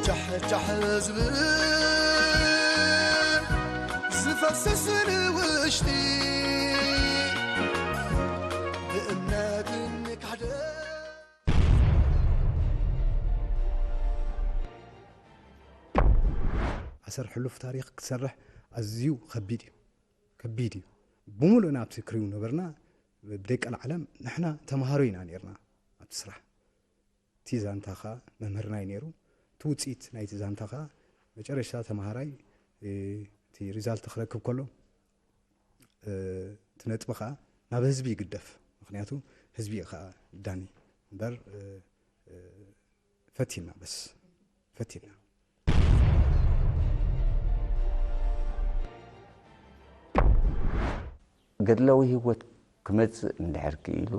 ጃሕጃሕ ዝብል ዝፈስስ ንውሽጢ ብእምነትን ክሕደት። ኣሰር ሕሉፍ ታሪኽ ክትሰርሕ ኣዝዩ ከቢድ እዩ። ከቢድ እዩ። ብምሉእና ኣብቲ ክሪው ነበርና። ብደይ ቀልዓለም ንሕና ተምሃሮ ኢና ነይርና ኣብቲ ስራሕ። እቲ ዛንታ ኸኣ መምህርና እዩ ነይሩ። እቲ ውጽኢት ናይቲ ዛንታ ኸኣ መጨረሽታ ተምሃራይ፣ እ፣ እቲ ሪዛልት ክረክብ ከሎ፣ እ፣ እቲ ነጥቢ ኸኣ ናብ ህዝቢ ይግደፍ። ምኽንያቱ ህዝቢ እዩ ኸኣ ዳኒ እምበር፣ እ፣ እ፣ ፈቲና በስ፣ ፈቲና። ገድላዊ ህይወት ክመጽእ እንድሕር ክኢሉ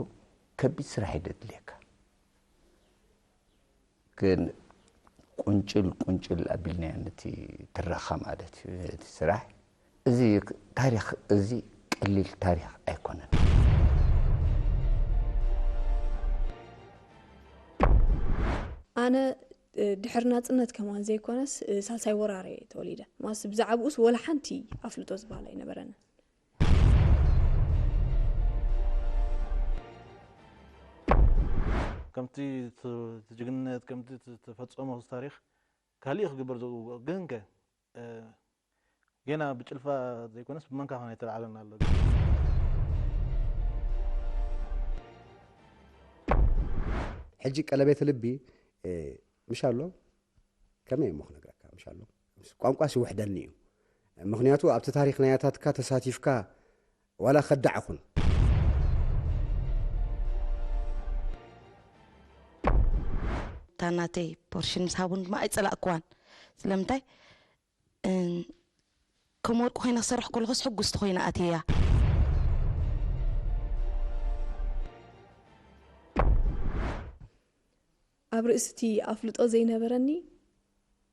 ከቢድ ስራሕ እዩ ዘድልየካ። ግን ቁንጭል ቁንጭል ኣቢልናዮ ነቲ ትረኻ ማለት እዩ፣ እቲ ስራሕ። እዚ ታሪኽ፣ እዚ ቀሊል ታሪኽ ኣይኮነን። ኣነ፣ እ፣ ድሕሪ ናጽነት ከማን ዘይኮነስ፣ እ፣ ሳልሳይ ወራር እየ ተወሊደ። ማስ ብዛዕባኡስ ወላ ሓንቲ ኣፍልጦ ዝበሃል ኣይነበረንን። ከምቲ እቲ ጅግንነት፣ ከምቲ እቲ ዝተፈጸሞ ታሪኽ ካሊእ ክግበር ዘለዎ ግን ከ፣ እ፣ ጌና ብጭልፋ ዘይኮነስ ብመንካ ኾነ የተላዕለና ኣሎ። ሕጂ ቀለቤት ልቢ፣ እ፣ ምሽ ኣሎ? ከመይ እሞ ክነግረካ? ምሽ ኣሎ? ቋንቋስ ይውሕደኒ እዩ። ምኽንያቱ ኣብቲ ታሪኽ ናይ ኣያታትካ ተሳቲፍካ ዋላ ከዳዕ ኩን። እታ ናተይ ፖርሽን ምስ ሃቡን ድማ ኣይጸላእክዋን። ስለምንታይ? እን፣ ከም ወርቂ ኮይነ ክሰርሕ ከለኹስ ሕጉስቲ ኮይነ ኣትየያ። ኣብ ርእሲ እቲ ኣፍልጦ ዘይነበረኒ፣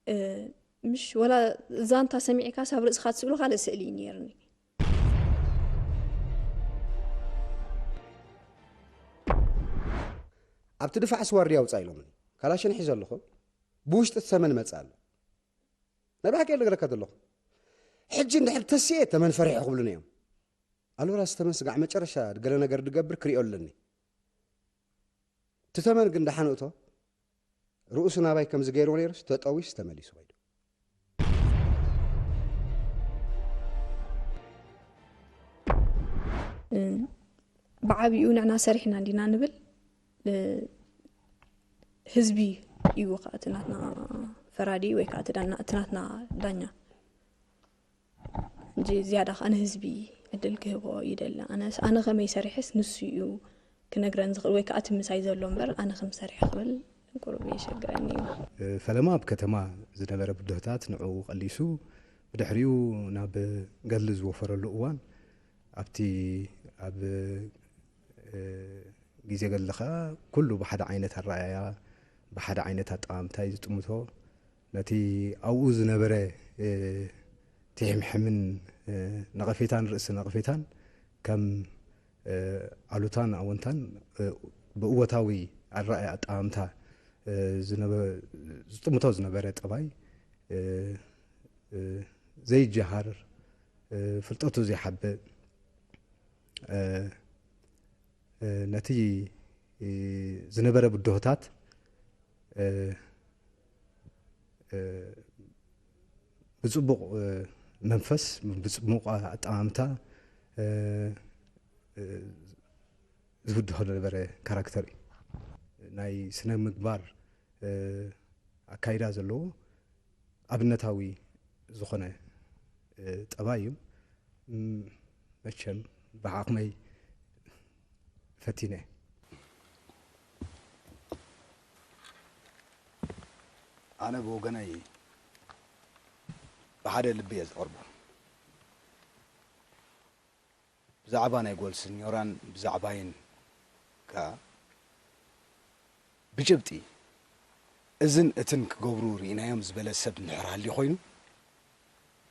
እ፣ ምሽ ወላ ዛንታ ሰሚዕካስ ኣብ ርእስኻ ትስእሎ ካልእ ስእሊ እዩ ነይርኒ። ኣብቲ ድፋዕስ ዋርድያ ውጻእ ኢሎምኒ። ካላሽን ሒዘ ኣለኹ። ብውሽጢ እቲ ተመን መጽእ ኣሎ። ናይ ብሓቂ እየ ዝነግረካ ዘለኹ። ሕጂ እንድሕር ተሲኤ ተመን ፈሪሑ ክብሉኒ እዮም። ኣሉላ ዝተመን ስጋዕ መጨረሻ ገለ ነገር ድገብር ክሪኦ ኣለኒ። እቲ ተመን ግን ደሓን እቶ ርእሱ ናባይ ከምዚ ገይርዎ ነይሩስ ተጠዊስ ተመሊሱ ከይዱ። እ፣ ብዓቢኡ ንዕና ሰሪሕና እንዲና ንብል። እ፣ ህዝቢ እዩ ከዓ እቲ ናትና ፈራዲ ወይ ከዓ እቲ ዳና-፣ እቲ ናትና ዳኛ። እንጂ ዝያዳ ከዓ ንህዝቢ ዕድል ክህቦ ይደሊ። ኣነስ፣ ኣነ ከመይ ሰሪሐስ ንሱ እዩ ክነግረን ዝኽእል ወይ ከዓ እቲ ምሳይ ዘሎ እምበር ኣነ ከም ሰሪሐ ክብል ቁሩብ የሸግረኒ እዩ። እ፣ ፈለማ ኣብ ከተማ ዝነበረ ብድሆታት ንዕኡ ቀሊሱ፣ ብድሕሪኡ ናብ ገድሊ ዝወፈረሉ እዋን፣ ኣብቲ ኣብ፣ እ፣ ግዜ ገድሊ ኸኣ ኩሉ ብሓደ ዓይነት ኣረኣእያ፣ ብሓደ ዓይነት ኣጠማምታ እዩ ዝጥምቶ። ነቲ ኣብኡ ዝነበረ፣ እ፣ ትሕምሕምን፣ እ፣ ነቐፌታን ርእሲ ነቐፌታን ከም፣ እ፣ ኣሉታን ኣወንታን፣ እ፣ ብእወታዊ ኣረኣእያ ኣጠማምታ፣ እ፣ ዝነበ-፣ ዝጥምቶ ዝነበረ ጠባይ፣ እ፣ እ፣ ዘይጀሃር፣ እ፣ ፍልጠቱ ዘይሓብእ፣ እ፣ እ፣ ነቲ፣ እ፣ ዝነበረ ብድሆታት፣ እ፣ እ፣ ብጽቡቕ፣ እ፣ መንፈስ፣ ብጽቡቕ ኣጠማምታ፣ እ፣ እ፣ ዝብድሆ ዝነበረ ካራክተር እዩ። ናይ ስነ ምግባር፣ እ፣ ኣካይዳ ዘለዎ ኣብነታዊ ዝኾነ፣ እ፣ ጠባይ እዩ። ም-፣ መቸም ብዓቕመይ ፈቲነ። ኣነ ብወገነይ ብሓደ ልቢ እየ ዘቕርቦ። ብዛዕባ ናይ ጓል ስኒዮራን ብዛዕባይን ከኣ ብጭብጢ እዝን እትን ክገብሩ ርኢናዮም ዝበለ ሰብ እንድሕር ሃልዩ ኮይኑ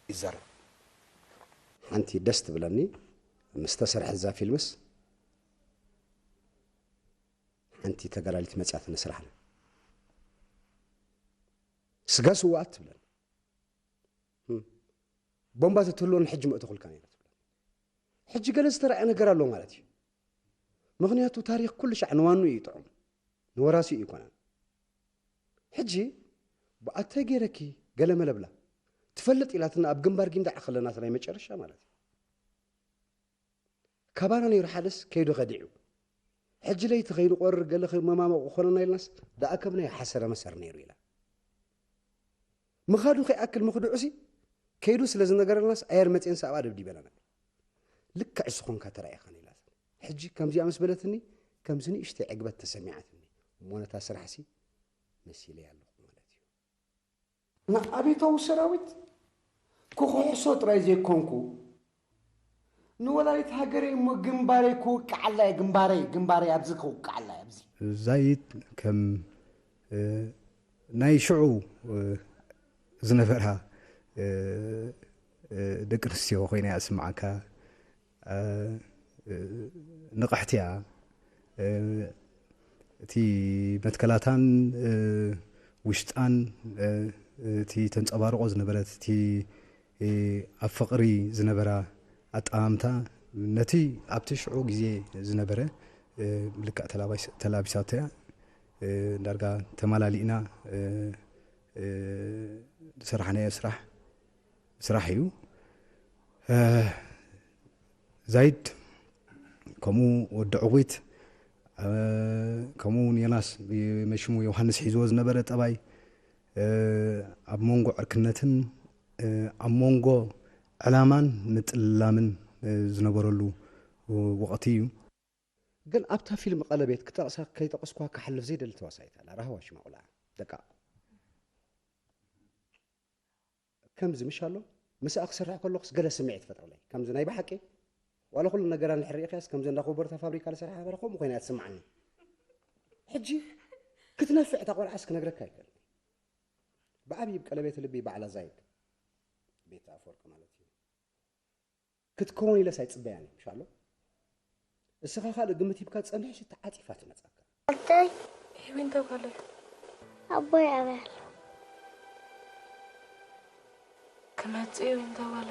ይዛረብ። ሓንቲ ደስ ትብለኒ ምስ ተሰርሐት እዛ ፊልምስ፣ ሓንቲ ተጋዳሊት መፅያ ትነስራሕና። ስጋ ስዋኣት ትብለን። ቦምባ ተትህልወኒ ሕጂ መእተኹልካ ነይረ ትብለን። ሕጂ ገለ ዝተረኣየ ነገር ኣሎ ማለት እዩ። ምኽንያቱ ታሪኽ ኩሉ ሻዕ ንዋኑ እዩ ጥዑም፣ ንወራሲ እዩ ይኮነን። ሕጂ ብኣተ ገይረኪ ገለ መለብላ ትፈልጥ ኢላትና ኣብ ግንባር ጊንዳዕ ከለና ናይ መጨረሻ ማለት እዩ። ካባና ነይሩ ሓደስ ከይዱ ከዲዑ። ሕጂ ለይቲ ከይንቆርር ገለ ከይመማመቑ ክኾነና ኢልናስ ደኣ ከም ናይ ሓሰረ መሰር ነይሩ ኢላ። ምኻዱ ከይኣክል ምኽድዑሲ ከይዱ ስለ ዝነገረልናስ ኣየር መፅየን ሰብኣ ደብዲበና ነበር። ልክዕ ዝኾንካ ተራኢኻን ኢላትኒ። ሕጂ ከምዚኣ ምስ በለትኒ ከምዚ ንእሽተይ ዕግበት ተሰሚዓትኒ። እሞ ነታ ስራሕሲ መሲለያ ኣለኹ ማለት እዩ። ንኣብዮታዊ ሰራዊት ክኽሕሶ ጥራይ ዘይኮንኩ ንወላዲት ሃገረይ እሞ ግንባረይ ክውቅዓላ እየ፣ ግንባረይ፣ ግንባረይ ኣብዚ ክውቅዓላ እየ ኣብዚ። ዛይድ ከም፣ እ፣ ናይ ሽዑ፣ እ፣ ዝነበራ፣ እ፣ እ፣ ደቂ ኣንስትዮ ኮይና እያ ዝስምዓካ። እ፣ እ፣ ንቕሕቲ እያ። እ፣ እቲ መትከላታን፣ እ፣ ውሽጣን፣ እ፣ እቲ ተንጸባርቖ ዝነበረት፣ እቲ፣ እ፣ ኣብ ፍቕሪ ዝነበራ ኣጠማምታ፣ ነቲ ኣብቲ ሽዑ ግዜ ዝነበረ፣ እ፣ ልክዕ ተላባይስ-፣ ተላቢሳቶ እያ። እ፣ ዳርጋ ተመላሊእና፣ እ፣ እ፣ ዝሰራሕናዮ ስራሕ፣ ስራሕ እዩ። እ፣ ዛይድ፣ ከምኡ ወዲ ዕዊት፣ እ፣ ከምኡ እውን ዮናስ፣ መሽሙ ዮሃንስ ሒዝዎ ዝነበረ ጠባይ፣ እ፣ ኣብ መንጎ ዕርክነትን፣ እ፣ ኣብ መንጎ ዕላማን ምጥልላምን፣ እ፣ ዝነበረሉ ወቕቲ እዩ። ግን ኣብታ ፊልም ቀለቤት ክጠቕሳ ከይጠቐስኳ ክሓልፍ ዘይደሊ ተዋሳኢት ኣላ፣ ራህዋ ሽማ ቁልዓ። ደቃቕ። ከምዚ ምሽ ኣሎ፣ ምስኣ ክሰርሕ ከለኹስ ገለ ስምዒት ይፈጥረለይ። ከምዚ ናይ ብሓቂ፣ ዋላ ኩሉ ነገራ እንድሕር ርኢኽያስ፣ ከምዚ እንዳ ኮቦርታ ፋብሪካ ዝሰርሓ ነበረ፣ ከምኡ ኮይና እያ ትስምዓኒ። ሕጂ ክትነፍዕ እታ ቆልዓስ ክነግረካ ኣይክእልን። ብዓብዪ ብቀለቤት ልቢ ባዕላ ዛይድ፣ ቤት ኣፈወርቂ ማለት እዩ። ክትከውን ኢለስ ኣይጽበያን እየ፣ ምሽ ኣሎ? እስኻ ካልእ ግምት ሂብካ ጸኒሕሲ ተዓጺፋ ትመጻካ። ኣቦይ፣ ሂዊን ተጓለ። ኣቦይ ኣበይ ኣሎ? ክመጽእ እዩ እንተባለ።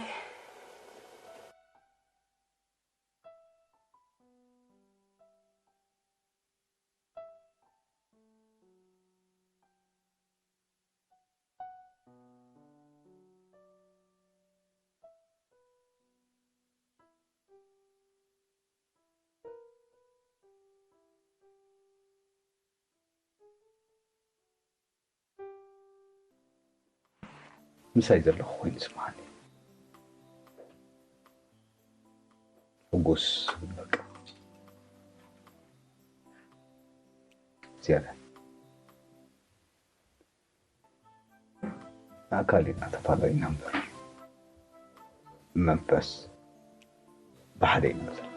ምሳይ ዘለኹ ኮይኑ ይስምዓኒ። ሕጉስ ይብል በቃ። ዝያዳ ኣካል ኢና ተፈላለዩና እምበር፣ መንፈስ ብሓደ ኢና ዘለና።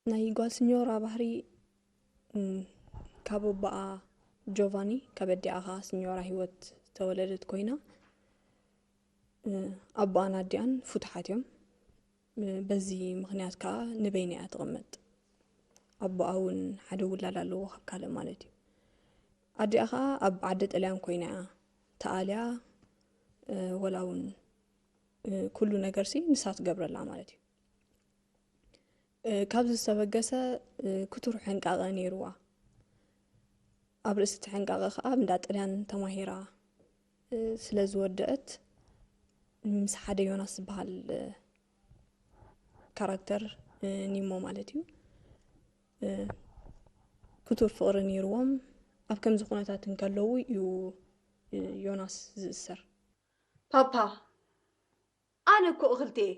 ናይ ጓል ስኞራ ባህሪ፣ እም፣ ካብ ኣቦኣ ጆቫኒ፣ ካብ ኣዲኣ ኸኣ ስኞራ ህይወት ዝተወለደት ኮይና፣ እ፣ ኣቦኣን ኣዲኣን ፍቱሓት እዮም። እ፣ በዚ ምኽንያት ከኣ ንበይና እያ ትቕመጥ። ኣቦኣ እውን ሓደ ውላድ ኣለዎ፣ ካብ ካልእ ማለት እዩ። ኣዲኣ ኸኣ ኣብ ዓዲ ጥልያን ኮይና እያ ተኣልያ፣ እ፣ ወላ እውን፣ እ፣ ኩሉ ነገርሲ ንሳ ትገብረላ ማለት እዩ። እ፣ ካብዚ ዝተበገሰ፣ እ፣ ክቱር ሕንቃቐ ነይርዋ። ኣብ ርእሲ እቲ ሕንቃቐ ኸኣ እንዳ ጥልያን ተማሂራ፣ እ፣ ስለ ዝወደአት፣ ምስ ሓደ ዮናስ ዝበሃል፣ እ፣ ካራክተር፣ እ፣ ኒሞ ማለት እዩ፣ እ፣ ክቱር ፍቕሪ ነይርዎም። ኣብ ከምዚ ኩነታት እንከለዉ እዩ፣ እ፣ ዮናስ ዝእሰር። ፓፓ፣ ኣነ እኮ እኽልቲ እየ።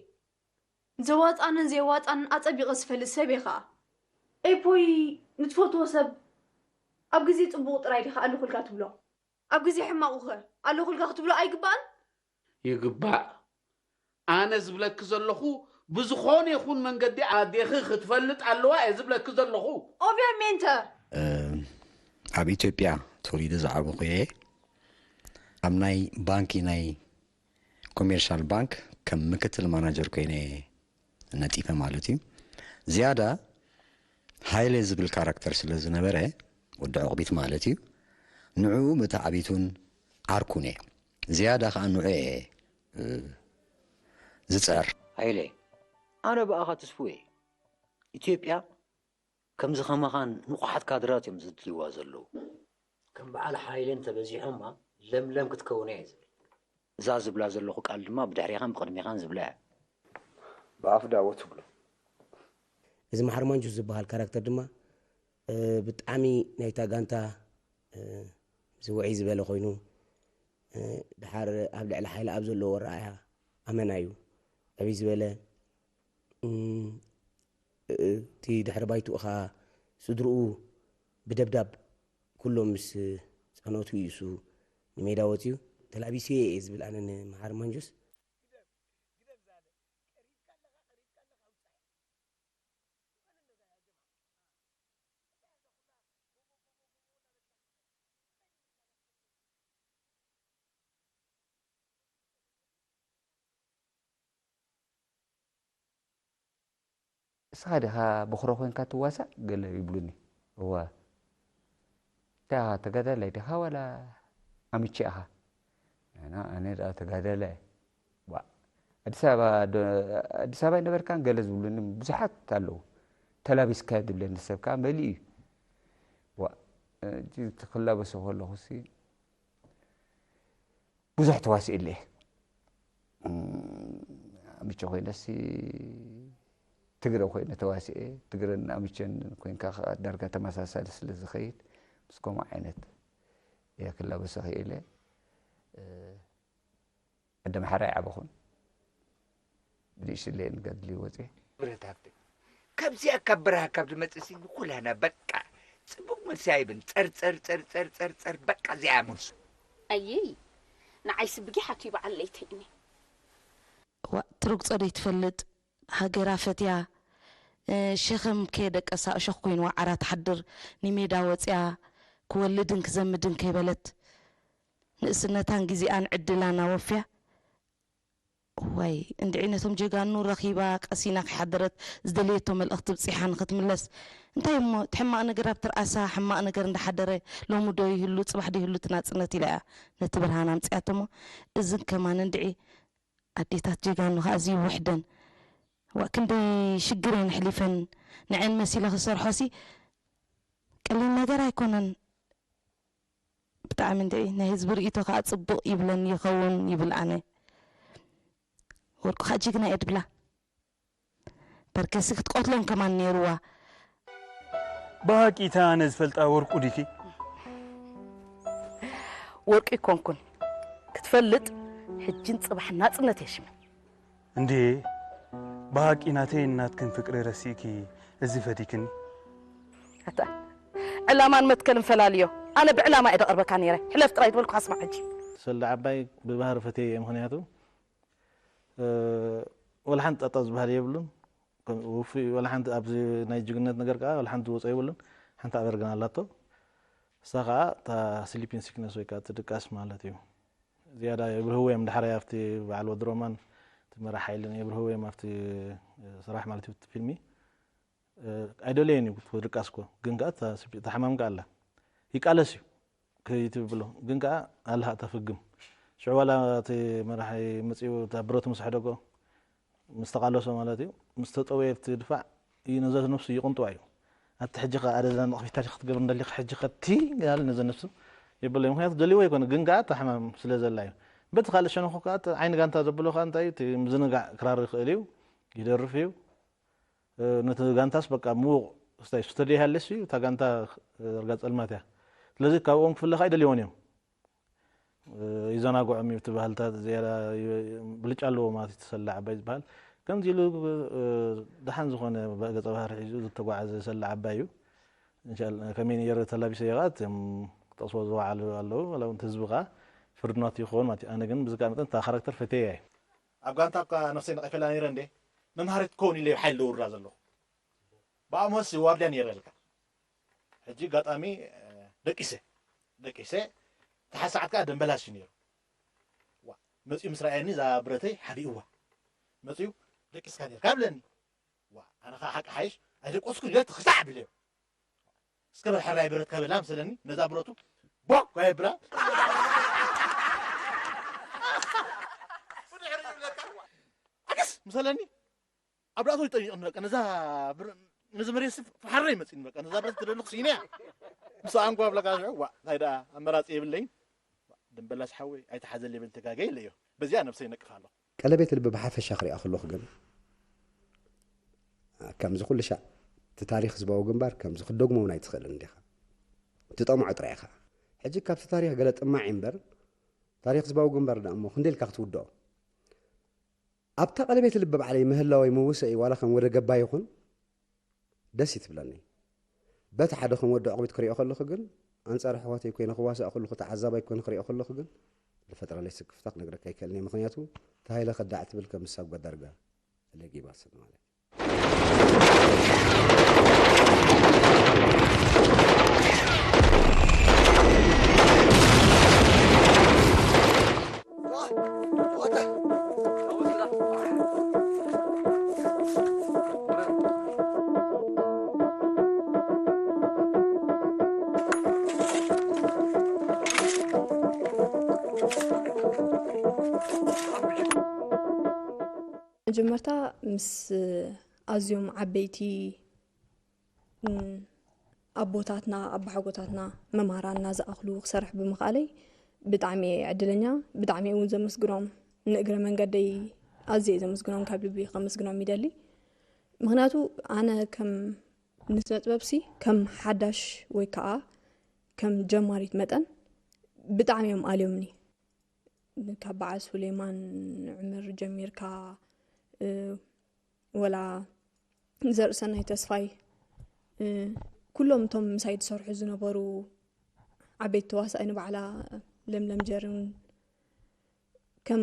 ዘዋጻንን ዘየዋጻንን ኣጸቢቐ ዝፈልጥ ሰብ እየ ኸኣ። ኤፖይ፣ ንትፈትዎ ሰብ ኣብ ግዜ ጽቡቕ ጥራይ ዲኻ ኣለኹልካ ትብሎ? ኣብ ግዜ ሕማቑኸ ኣለኹልካ ክትብሎ ኣይግባእን? ይግባእ። ኣነ ዝብለኪ ዘለኹ ብዝኾነ ይኹን መንገዲ ኣዴኺ ክትፈልጥ ኣለዋ እየ ዝብለኪ ዘለኹ። ኦብያሜንተ። እ፣ ኣብ ኢትዮጵያ ተወሊደ ዝዓበኹ እየ። ኣብ ናይ ባንኪ ናይ ኮሜርሻል ባንክ ከም ምክትል ማናጀር ኮይነ ነጢፈ ማለት እዩ። ዝያዳ ሃይለ ዝብል ካራክተር ስለ ዝነበረ፣ ወዲ ዕቑቢት ማለት እዩ፣ ንዕኡ መተዓቢቱን ዓርኩን እየ። ዝያዳ ኸኣ ንዑ እየ ዝጽዕር። ሃይለ፣ ኣነ ብኣኻ ትስፉ እየ። ኢትዮጵያ ከምዚ ኸማኻን ንቑሓት ካድራት እዮም ዘድልይዋ ዘለዉ። ከም በዓል ሓይለ እንተበዚሖማ ለምለም ክትከውን እያ ዝብል። እዛ ዝብላ ዘለኹ ቃል ድማ ብድሕሬኻን ብቕድሜኻን ዝብላ እያ። ብኣፍ ዳዎ ትብሎ። እዚ መሓሪ ማንጁስ ዝበሃል ካራክተር ድማ ብጣዕሚ ናይታ ጋንታ ዝውዒ ዝበለ ኮይኑ፣ ድሓር ኣብ ልዕሊ ሓይለ ኣብ ዘለዎ ኣረኣእያ ኣመና እዩ ዕብይ ዝበለ። እቲ ድሕሪ ባይትኡ ኸዓ ስድርኡ ብደብዳብ ኩሎም ምስ ጸነቱ እዩ እሱ ንሜዳ ወጺኡ። ተላቢሰዮ እየ ዝብል ኣነ ንመሓሪ ማንጁስ። እስኻ ዲኻ በኹሪ ኮይንካ ትዋሳእ ገለ ይብሉኒ። እዋ። እንታይ ኢኻ ተጋዳላይ ዲኻ ዋላ ኣምቼ ኢኻ? ኣነ ኣነ ደኣ ተጋዳላይ እየ። ዋእ ኣዲስ ኣበባ ዶ ኣዲስ ኣበባ ኣይነበርካን ገለ ዝብሉኒ ብዙሓት ኣለዉ። ተላቢስካዮ ዝብለኒ ሰብ ከኣ መሊኡ እዩ። ዋእ ሕጂ እቲ ክላበሶ ከለኹሲ ብዙሕ ተዋሲእለ እየ። ኣምቼ ኮይነሲ ትግረ ኮይነ ተዋሲኤ ትግረን ኣምቸን ኮይንካ ከዓ ዳርጋ ተመሳሳሊ ስለ ዝኸይድ ምስ ከምኡ ዓይነት እየ ክላበሰ ክኢለ። ዓዲ ኣምሓራ ኣይዓበኹን። ብንእሽትለይ ንገድሊ ወፅየ። ብረት ሃብተ ካብዚኣ ካብ በረኻ ካብ ዝመፅእ ሲ ንኩላና በቃ ፅቡቅ መልሲ ኣይብን። ፀር ፀር ፀር ፀር ፀር ፀር በቃ እዚኣ እያ መልሱ። ኣይይ ንዓይሲ ብጊሓቱ ይበዓል ለይተይኒ። ዋእ ትርግጾ ደይትፈልጥ ሃገራ ፈትያ ሸኸም ከየደቀሳ እሾኽ ኮይንዋ ዓራ ትሓድር ንሜዳ ወጽያ ክወልድን ክዘምድን ከይበለት ንእስነታን ግዜኣን ዕድላን ኣወፍያ ዋይ እንድዒ ነቶም ጀጋኑ ረኺባ ቀሲና ከይሓደረት ዝደለየቶ መልእኽቲ ብጺሓ ንኽትምለስ እንታይ እሞ እቲ ሕማቕ ነገር ኣብ ትርኣሳ ሕማቕ ነገር እንዳሓደረ ሎሚ ዶ ይህሉ ጽባሕ ዶ ይህሉ እቲ ናጽነት ኢላ እያ ነቲ ብርሃን ኣምጺኣቶ እሞ እዝን ከማን እንድዒ ኣዴታት ጀጋኑ ከኣ እዚ ይውሕደን ዋእ ክንደይ ሽግር እየን ኣሕሊፈን ንዐን መሲለ ክሰርሖሲ ቀሊል ነገር ኣይኮነን ብጣዕሚ እንድዒ ናይ ህዝቢ ርእይቶ ከኣ ጽቡቕ ይብለን ይኸውን ይብል ኣነ ወርቁ ከኣ ጅግና እየ ድብላ በርከሲ ክትቆትሎም ከማን ነይርዋ። ብሃቂ እታ ኣነ ዝፈልጣ ወርቁ ዲኪ? ወርቂ ይኮንኩን ክትፈልጥ ሕጅን ጽባሕ ናጽነት እየ ሽመን። እንዴ ብሃቂ ናተይን ናትክን ፍቅሪ ረሲእኪ እዚ ፈቲክኒ? ኣታ ዕላማን መትከልን ፈላልዮ። ኣነ ብዕላማ እየ ደቕርበካ ነይረ። ሕለፍ ጥራይ ዝበልኩኻ ስማዕ ሕጂ። ሰልዲ ዓባይ ብባህሪ ፈትየዮ እየ ምኽንያቱ ወላ ሓንቲ ጠጠው ዝበሃል የብሉን። ውፉይ ወላ ሓንቲ ኣብዚ ናይ ጅግነት ነገር ከዓ ወላ ሓንቲ ዝወፆ የብሉን። ሓንቲ ኣበርገን ኣላቶ። እሳ ከዓ እታ ስሊፒን ሲክነስ ወይ ከዓ እቲ ድቃስ ማለት እዩ። ዝያዳ የብርህዎ እዮም ዳሕራይ ኣብቲ በዓል ወዲ ሮማን እቲ መራሕ ሓይልን የብርህዎ እዮም ኣብቲ ስራሕ ማለት እዩ እቲ ፊልሚ። ኣይደለየን እዩ ድቃስ እኮ ግን ከዓ እታ ሕማም ከዓ ኣላ ይቃለስ እዩ ከይትብሎ ግን ከዓ ኣላ እታ ፍግም ሽዑ ዋላ እቲ መራሒ መፅኡ እታ ብረቱ ምስ ሕደጎ ምስ ተቃለሶ ማለት እዩ ምስ ተጠወየ ኣብቲ ድፋዕ እዩ ነዛ ነብሱ ይቅንጥዋ እዩ ኣቲ ሕጂ ከዓ ኣደዛ ንቕፊት ታሪክ ክትገብር እንደሊካ ሕጂ ከቲ ጋል ነዘ ነብሱ ይብሎ እዩ ምክንያቱ ደልይዎ ኣይኮነ ግን ከዓ እታ ሕማም ስለ ዘላ እዩ በቲ ካልእ ሸነኹ ከዓ ዓይኒ ጋንታ ዘብሎ ከዓ እንታይ እዩ ምዝንጋዕ ክራር ይኽእል እዩ ይደርፍ እዩ ነቲ ጋንታስ በቃ ምዉቕ ስታይ ስተዲ ሃለስ እዩ እታ ጋንታ ርጋ ጸልማት እያ ስለዚ ካብኦም ክፍለ ከዓ ይደልይዎን እዮም ይዘናግዖም እዩ እቲ ባህልታት ዝያዳ ብልጫ ኣለዎ ማለት እዩ ተሰላ ዓባይ ዝበሃል ከምዚ ኢሉ ደሓን ዝኾነ ገጸ ባህሪ ሒዙ ዝተጓዓዘ ሰላ ዓባይ እዩ ከመይ ነየረ ተላቢሰ እየ ከዓ እቶም ክጠቕስዎ ዝወዓሉ ኣለዉ ዋላ እውን ህዝቢ ከዓ ፍርድናቱ ይኸውን ማለት እዩ ኣነ ግን ብዝከኣ መጠን እታ ካራክተር ፈትየ እየ ኣብ ጋንታ እኳ ነፍሰይ ነቒፈላ ነይረ እንዴ መምሃሪት ክኸውን ኢለ ሓይል ደውርራ ዘለኹ ብኣሞስ ዋርድያ ነይረ ኢልካ ሕጂ ኣጋጣሚ ደቂሰ ደቂሰ ተሓሳዓት ከዓ ደንበላሽ ነይሩ ዋ መጺኡ ምስ ረኣየኒ እዛ ብረተይ ሓቢእዋ። መጺኡ ደቂስካ ኔርካ ብለኒ። ዋ፣ ኣነ ኸዓ ሓቂ ሓይሽ ኣይደቀስኩን ኢለ ትኽሳዕ ኣቢለዮ። እስከ በል ሕራይ ብረት ከበላ ምሰለኒ ነዛ ብረቱ ቦክ ኣየብላ። ኣገስ ምሰለኒ ኣብ ዳእቶ ይጠይቕኒ በቃ ነዛ ብረ-፣ ነዚ መሬት ሲ ፈሓረይ መጺኒ በቃ ነዛ ብረት ትደሊ ክስኢነ እያ። ምስ ኣንኳ ብለካ ሽዑ ዋ እንታይ ደኣ ኣመራጺ የብለይን። ድንበላስ ሓወይ ኣይተሓዘል የብል ተጋገ ኢለዮ። በዚኣ ነብሰይ ነቅፍ ኣለኹ። ቀለቤት ልቢ ብሓፈሻ ክሪኣ ከለኹ ግን፣ ከምዚ ኩሉ ሻዕ እቲ ታሪኽ ህዝባዊ ግንባር ከምዚ ክትደግሞ እውን ኣይትኽእልን እንዲኻ። ትጠምዖ ጥራይ ኢኻ። ሕጂ ካብቲ ታሪኽ ገለ ጥማዕ እዩ እምበር፣ ታሪኽ ህዝባዊ ግንባር ደኣ እሞ ክንደይ ኢልካ ክትውድኦ? ኣብታ ቀለቤት ልቢ ባዕለይ ምህላወይ ምውሰኢ ዋላ ከም ወደ ገባይ ይኹን ደስ እዩ ትብለኒ። በቲ ሓደ ከም ወዲ ዕቑቢት ክሪኦ ከለኹ ግን፣ ኣንጻር ኣሕዋተይ ኮይነ ክዋሳእ ከለኹ፣ ተዓዛባይ ኮይነ ክሪኦ ከለኹ ግን፣ ዝፈጥረለይ ስክፍታ ክነግረካ ኣይክእልን እየ። ምኽንያቱ፣ እቲ ሃይለ ከዳዕ ትብል ከም ሳጓ ዳርጋ ለጊባስን ማለት እዩ። መጀመርታ ምስ ኣዝዮም ዓበይቲ፣ ም፣ ኣቦታትና፣ ኣቦሓጎታትና፣ መማህራንና ዝኣኽሉ ክሰርሕ ብምኽኣለይ ብጣዕሚ እየ ዕድለኛ። ብጣዕሚ እየ እውን ዘመስግኖም። ንእግረ መንገደይ ኣዝየ እየ ዘመስግኖም፣ ካብ ልቢ ከመስግኖም ይደሊ። ምኽንያቱ ኣነ ከም ንስነ ጥበብሲ ከም ሓዳሽ ወይ ከዓ ከም ጀማሪት መጠን ብጣዕሚ እዮም ኣልዮምኒ። ካብ በዓል ሱሌማን ዑመር ጀሚርካ፣ እ፣ ወላ ዘርእሰናይ ተስፋይ፣ እ፣ ኩሎም እቶም ምሳይ ዝሰርሑ ዝነበሩ ዓበይቲ ተዋሳኢ ንባዕላ ለምለም ጀርን ከም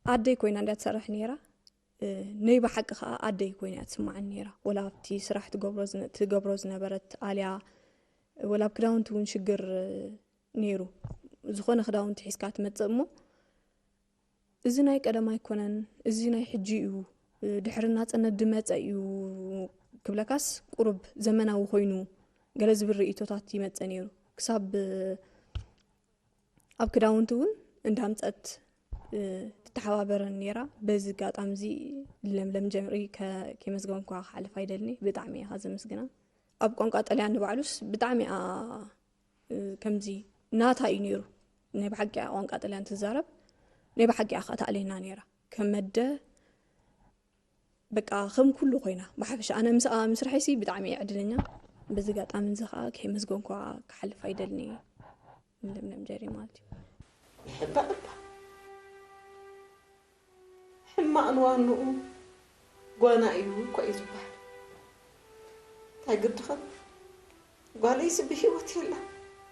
ኣደይ ኮይና እንድያ ትሰርሕ ነይራ። እ፣ ናይ ብሓቂ ከኣ ኣደይ ኮይና እያ ትስምዓኒ ነይራ። ወላ ኣብቲ ስራሕ ትገብሮ ዝነ-፣ ትገብሮ ዝነበረት ኣልያ፣ ወላ ኣብ ክዳውንቲ እውን ሽግር፣ እ፣ ነይሩ። ዝኾነ ክዳውንቲ ሒዝካ ትመጽእ እሞ፣ "እዚ ናይ ቀደም ኣይኮነን፣ እዚ ናይ ሕጂ እዩ፣ እ፣ ድሕሪ ናጽነት ዝመጸ እዩ" ክብለካስ ቁሩብ ዘመናዊ ኮይኑ ገለ ዝብል ርእይቶታት ይመጽእ ነይሩ። ክሳብ፣ እ፣ ኣብ ክዳውንቲ እውን እንዳምጸት፣ እ፣ ትተሓባበረን ነይራ። በዚ ኣጋጣሚ እዚ ለምለም ጀምሪ ከ-፣ ከየመስገንኳ ክሓልፍ ኣይደልኒ። ብጣዕሚ እየ ዘመስግና። ኣብ ቋንቋ ጥልያን ንባዕሉስ ብጣዕሚ እያ፣ እ፣ ከምዚ ናታ እዩ ነይሩ። ናይ ብሓቂ እያ ቋንቋ ጥልያን ትዛረብ። ናይ ብሓቂ እያ ከኣ ተኣልየና ነይራ። ከመደ በቃ ከም ኩሉ ኮይና ብሓፈሻ ኣነ ምስኣ ምስርሐይሲ ብጣዕሚ እየ ዕድለኛ። በዚ ኣጋጣሚ እዚ ከኣ ከየመስገንኳ ክሓልፍ ኣይደልን እየ። ለምለም ጀሪ ማለት እዩ። ይሕባእ እባ። ሕማቕ ንዋንኡ ጓና እዩ እኮ እዩ ዝበሃል። እንታይ ግድኸም? ጓለይስ ብህይወት የላ።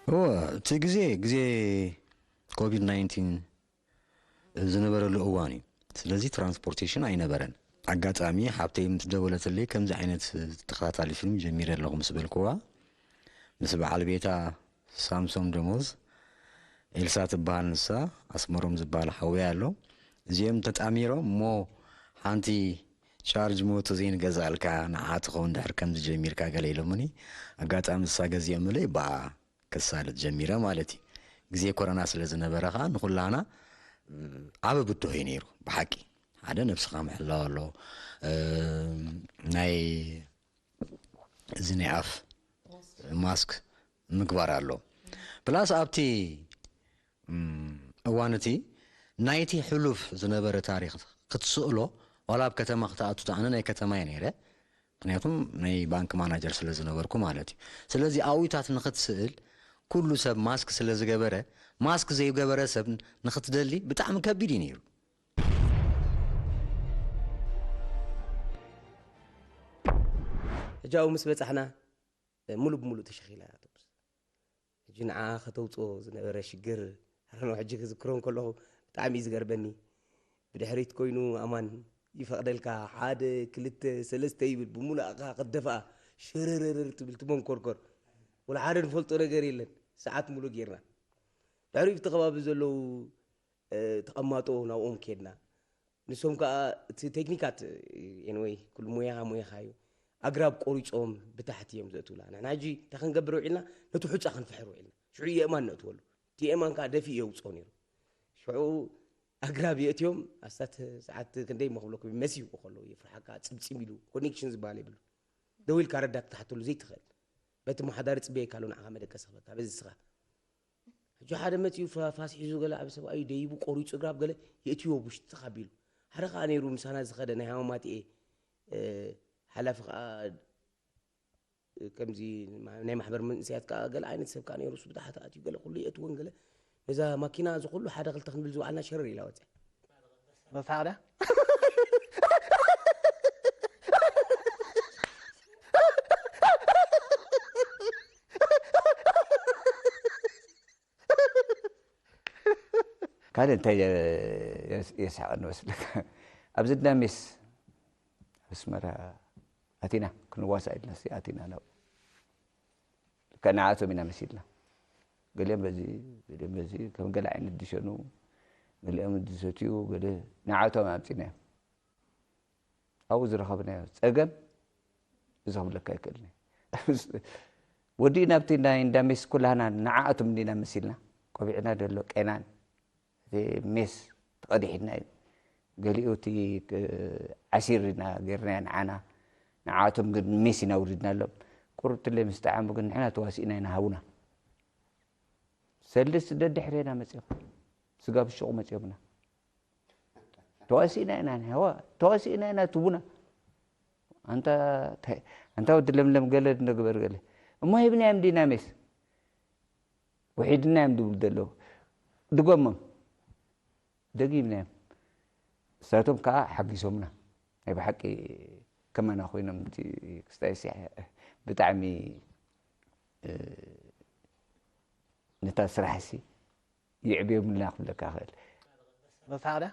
እወ፣ እቲ ግዜ፣ ግዜ ኮቪድ ናይንቲን ዝነበረሉ እዋን እዩ። ስለዚ ትራንስፖርቴሽን ኣይነበረን። ኣጋጣሚ ሓብተይ ምስ ደወለትለይ፣ "ከምዚ ዓይነት ተኸታታሊ ፊልም ጀሚረ ኣለኹ" ምስ በልክዋ፣ ምስ በዓል ቤታ ሳምሶም ደሞዝ፣ ኤልሳ ትበሃል ንሳ፣ ኣስመሮም ዝበሃል ሓወይ ኣሎ። እዚኦም ተጣሚሮም እሞ ሓንቲ ቻርጅ ሞቶ ዘይንገዝኣልካ ንዓ ትኸውን ድሕር ከምዚ ጀሚርካ ገለ ኢሎምኒ። ኣጋጣሚ ንሳ ገዚኦምለይ ብኣ ከሳልጥ ጀሚረ ማለት እዩ። ግዜ ኮረና ስለ ዝነበረ ኸዓ ንኹላና ዓቢ ብድሆ እዩ ነይሩ ብሓቂ። ሓደ ነብስኻ ምሕላው ኣሎ፣ እ፣ ናይ እዚ ናይ ኣፍ ማስክ ምግባር ኣሎ። ፕላስ ኣብቲ፣ እም፣ እዋን እቲ ናይቲ ሕሉፍ ዝነበረ ታሪኽ ክትስእሎ፣ ዋላ ኣብ ከተማ ክትኣቱ፣ ኣነ ናይ ከተማ እየ ነይረ፣ ምኽንያቱም ናይ ባንክ ማናጀር ስለ ዝነበርኩ ማለት እዩ። ስለዚ ኣብኡታት ንኽትስእል ኩሉ ሰብ ማስክ ስለ ዝገበረ፣ ማስክ ዘይገበረ ሰብ ንኽትደሊ ብጣዕሚ ከቢድ እዩ ነይሩ። ሕጂ ኣብኡ ምስ በጻሕና፣ ሙሉ ብሙሉ ተሸኺላ እያ ቶምስ። ሕጂ ንዓ ከተውጽኦ ዝነበረ ሽግር፣ ኣረኖ ሕጂ ክዝክሮ እንከለኹ ብጣዕሚ እዩ ዝገርበኒ። ብድሕሪት ኮይኑ ኣማን ይፈቕደልካ፣ ሓደ፣ ክልተ፣ ሰለስተ ይብል፣ ብሙሉ ኣቕኻ ክትደፍኣ፣ ሽርርርር ትብል፣ ትመንኮርኮር። ወላ ሓደ ንፈልጦ ነገር የለን። ሰዓት ሙሉ ጌርና። ድሕሪኡ ብቲ ከባቢ ዘለዉ ተቐማጦ ናብኦም ከድና። ንሶም ከዓ እቲ ቴክኒካት፣ ኤንወይ፣ ኩሉ ሙያኻ ሙያኻ እዩ። ኣግራብ ቆሪጾም ብታሕቲ እዮም ዘእትውላ። ንሕና ሕጂ እንታይ ክንገብር ውዒልና? ነቲ ሑጻ ክንፍሕር ውዒልና። ሽዑ የእማን ነእትወሉ። እቲ የእማን ከዓ ደፊኡ የውፅኦ ነይሩ። ሽዑ ኣግራብ የእትዮም፣ ኣስታት ሰዓት ክንደይ መኽብለኩም፣ መሲቡ ከሎ የፍርሓካ፣ ጽምጺም ኢሉ፣ ኮኔክሽን ዝበሃል የብሉ። ደው ኢልካ ረዳት ክትሓተሉ ዘይትኽእል። በቲ መሓዳሪ ጽበየካ ኣሎ፣ ንዓኻ መደቀሲ ክበካ፣ በዚ ስኻ። ሕጂ ሓደ መጺኡ ፋ-፣ ፋስ ሒዙ ገለ ኣብ ሰብኣዩ ደይቡ ቆሪጹ እግራብ ገለ የእትዮ ውሽጢ ተኻቢሉ። ሓደ ከኣ ነይሩ ምሳና ዝኸደ ናይ ሃማማትኤ፣ እ፣ ሓላፊ ከኣ፣ እ፣ ከምዚ ማ-፣ ናይ ማሕበር መንእሰያት ከኣ ገለ ዓይነት ሰብ ከኣ ነይሩ። እሱ ብታሕቲ ኣትዩ ገለ ኩሉ የእትዎን ገለ ነዛ ማኪና እዚ ኩሉ ሓደ ክልተ ክንብል ዝወዓልና ሸረር ኢላ ወጽያ። መሳዕዳ? ካልእ እንታይ የ-፣ የስ-፣ የስሕቐኒ መስለካ? ኣብዚ እንዳ ሜስ ኣብ ኣስመራ ኣቲና ክንዋሳእ ኢልና ሲ ኣቲና ናብ ከ ንዓቶም ኢና መሲልና። ገሊኦም በዚ፣ ገሊኦም በዚ፣ ከም ገለ ዓይነት ድሸኑ፣ ገሊኦም ድሰትዩ፣ ገለ ንዓቶም ኣምጺናዮም። ኣብኡ ዝረኸብናዮ ጸገም እዚ ክብለካ ኣይክእልን እየ። ወዲኡ ናብቲ ናይ እንዳ ሜስ ኩላህና ንዓኣቶም እንዲና መሲልና፣ ቆቢዕና ደሎ ቄናን፣ እቲ ሜስ ተቐዲሕና እዩ። ገሊኡ እቲ ክ-፣ ዓሲር ኢና ጌርናዮ ንዓና፣ ንዓኣቶም ግን ሜስ ኢና ውሪድናሎም። ቁሩብ ትለይ ምስ ጠዓሙ ግን ንሕና ተዋሲእና ኢና ሃቡና። ሰልስቲ ደድሕሬና መጺኦም። ስጋ ብሽቑ መጺኦምና። ተዋሲእና ኢና ንሕዋ፣ ተዋሲእና ኢና ትቡና። ኣንታ፣ ታይ-፣ ኣንታ ወዲ ለምለም ገለ ንግበር ገለ። እሞ ሂብናዮም ዲና ሜስ? ውሒድናዮም ድብሉ ዘለዉ። ድገሞም። ደጊምናዮም። ንሳቶም ከኣ ሓጊሶምና። ናይ ብሓቂ ከማና ኮይኖም እቲ ክስታይ ሲ-፣ ብጣዕሚ፣ እ፣ ነታ ስራሕሲ የዕብዮምልና ክብለካ እኽእል። መሳዕዳ?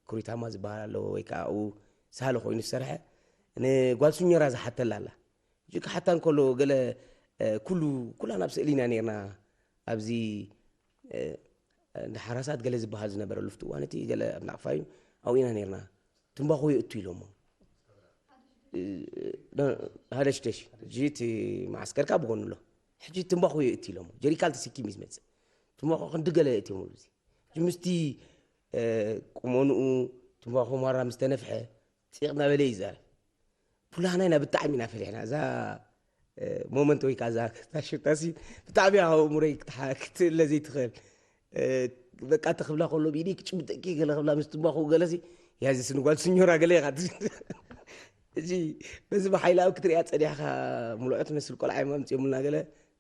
ኩሪታማ ዝበሃል ኣለዎ ወይ ከዓ ኣብኡ ሳለ ኮይኑ ዝሰርሐ ንጓል ሱኘራ ዝሓተላ ኣላ። ሕጂ ክሓታ እንከሎ ገለ፣ እ፣ ኩሉ፣ ኩላና ኣብ ስእሊ ኢና ነርና። ኣብዚ፣ እ፣ እንዳ ሓራሳት ገለ ዝበሃል ዝነበረሉ ፍቲ እዋን እቲ ገለ ኣብ ናቕፋ እዩ። ኣብኡ ኢና ነርና። ትምባኾ የእቱ ኢሎሞ። እ፣ ደ-፣ ሃደሽደሽ። ሕጂ እቲ መዓስከርካ ብጎኑ ኣሎ። ሕጂ ትምባኾ የእቱ ኢሎሞ። ጀሪካን ተሰኪሙ እዩ ዝመጽእ። ትምባኾ ክንዲ ገለ የእትዮምሉ እዚ። ሕጂ ምስቲ፣ እ፣ ቁመንኡ ትምባኾ ማራ ምስ ተነፍሐ፣ ፂቕ እናበለ እዩ ይዛረብ። ኩላህና ኢና ብጣዕሚ ኢና ፈሪሕና። እዛ፣ እ፣ ሞመንት ወይ ከዓ እዛ ሽታሲ ብጣዕሚ ኣብ ኣእምሮይ ክትሓ-፣ ክትእለ ዘይትኽእል። እ፣ በቃ፣ እተ ክብላ ከሎ ብኢደይ ክጭብጠኪ ገለ ክብላ ምስ ትንባኹ ገለሲ፣ ያዚ ስንጓል ስኞራ ገለ ኢኻ ትብል። እዚ በዚ ብሓይላዊ ክትሪኣ ጸኒሕካ ምልዖ ትመስል ቆልዓ እዮም ኣምጺኦምልና ገለ።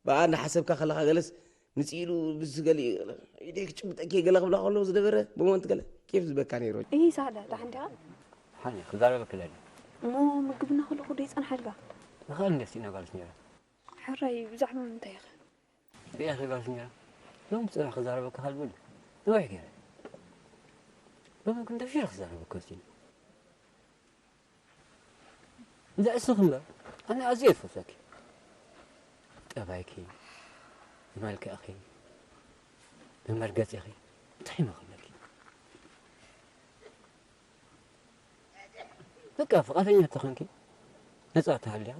ብኣ እናሓሰብካ ከለኻ ገለስ ምጽእ ኢሉ ምስ ገሊኡ ኢደይ ክጭብጠኪ ገለ ክብላ ከሎ ዝነበረ ሞመንት ገለ ኬፍ ዝበካ ነይሩ። ይህ ሳዳ ዳሕን ዲኻ? ሓኒ ክዛረበኪ ደሊ። እሞ ምግብና ከለኹ ዶ ይጸንሓልካ? ንኽእል እንዴ ስኢና ጓል ስኛራ? ሕራይ፣ ብዛዕባ ምንታይ ኢኻ? ሪኣ ጓል ስኛራ? ሎም ጽባሕ ክዛረበካ ካልብል ነዊሕ ገይረ። ሎም ግን ተፊረ ክዛረበካ ወሲነ። እንዳ እስኺ እምበር፣ ኣነ ኣዝየ ይፈትወኪ። ጠባይኪ፣ ብመልክዕኺ፣ ብመርገጺኺ፣ እንታይ መኸለኪ? በቃ፣ ፍቓደኛ ተኾንኪ፣ ነጻ ተሃልያ፣